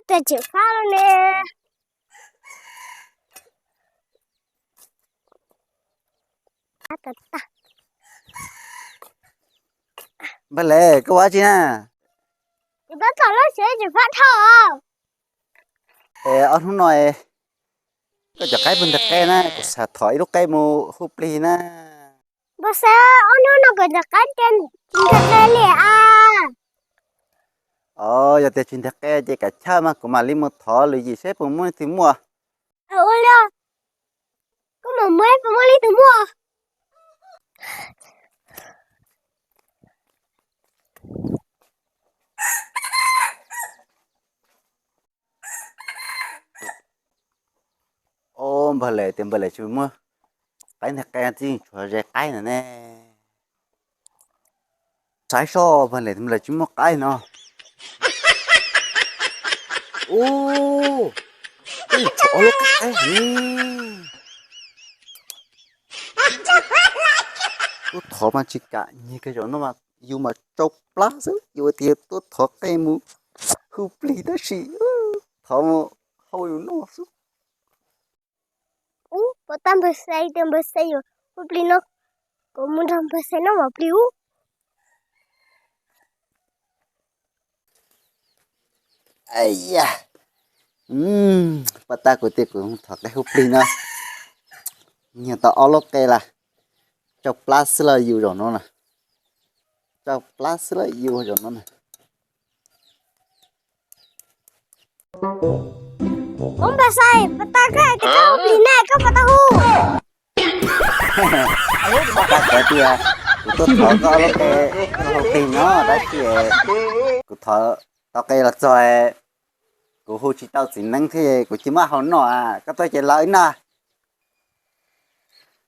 Tus tseem fab los ne. Npawg Lis, koj ua dab tsi na? Kuv tab tom lub tsev tseem fab dhau. Es ob hnub no koj cov qaib puas nteg qe na? Kuv xav thov ib lub qe mus hu plig na. Npawg Xais, ob hnub no kuv cov qaib tsis nteg qe li as. Os, yog tias tsis nteg qe ces kav chawj mas kuv mam li mus thov lwm yim seb puas muaj leej twg muaj. Ua li, koj mam mus puas muaj leej twg muaj. Os, npawg Lis, tias npawg Lis tsis muaj qaib nteg qe, tseem tshuav ze qaib no ne. Saib seb npawg Lis, npawg Lis tsis muaj qaib no. Ub, tseem tshuav ob lub qaib heev. Tuaj thov mas tsis kam, nyiag kiag zaum no mas yus mas tsau plab xwb, yus tias tuaj thov qe mus hu plig tab sis thov mus hau yus noj xwb. Ub, puas tau npawg Xais tias npawg Xais yuav hu plig no, kuv mus nrog npawg Xais noj mov plig ub. Puas tau kuv tias kuv thov qe hu plig no, nyiag tau ob lub qe lawm, tsau plab xwb los yus zaum no na, tsau plab xwb los yus zaum no na. Ub, npawg Xais, puas tau koj tias koj hu plig ne, koj puas tau hu? Koj tau tias kuv tuaj thov koj lub qe hu plig no tab sis kuv thov tau qe los txog, kuv hu tsis tau txiv neeb thiab kuv tsis muaj hau noj, koj tuaj ces los wb noj.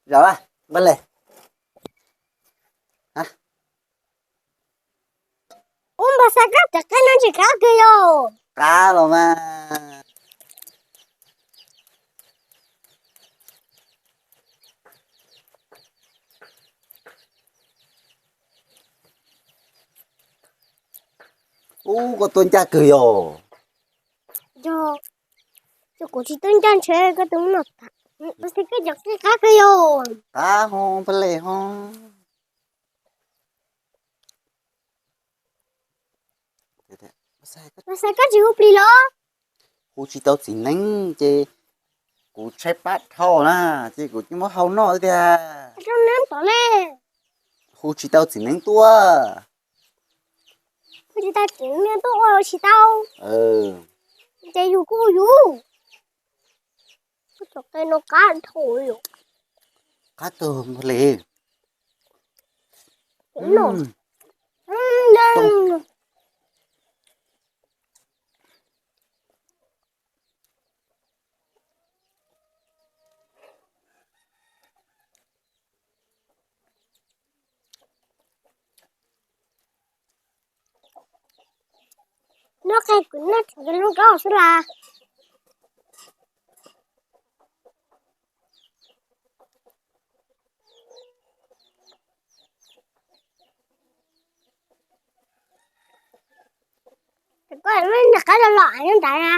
Zaum npawg Lis. Ub, npawg Xais, koj cov qe no tsis qab kiag yom? Qab los mas. Ub, koj tuaj ncaj kawg yom? Yog, kuv tsis tuaj ncaj ntshe koj twb noj tas. Npawg Xais, koj cov qe qab kiag yom? Qab ho npawg Lis ho. Npawg Xais, koj tsis hu plig los? Hu tsis tau txiv neeb ces kuv tshaib plab dhau na, ces kuv tsis muaj hau noj tiag. Hu tsis tau txiv neeb tuaj. Hu tsis tau txiv neeb tuaj ua tsis tau. Ces yus kuj hu yus. Koj cov qe no qab dhau li. Qab kawg npawg Lis. Noj qe kuv noj tseem lub rau xwb las. Koj noj qab los los nyob ntawd na.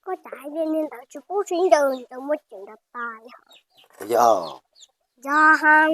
Koj cas hais tias niag ntawd tsis pub sib ncaws, ntawd muaj ceem nrad tas li. Yog, yog heev.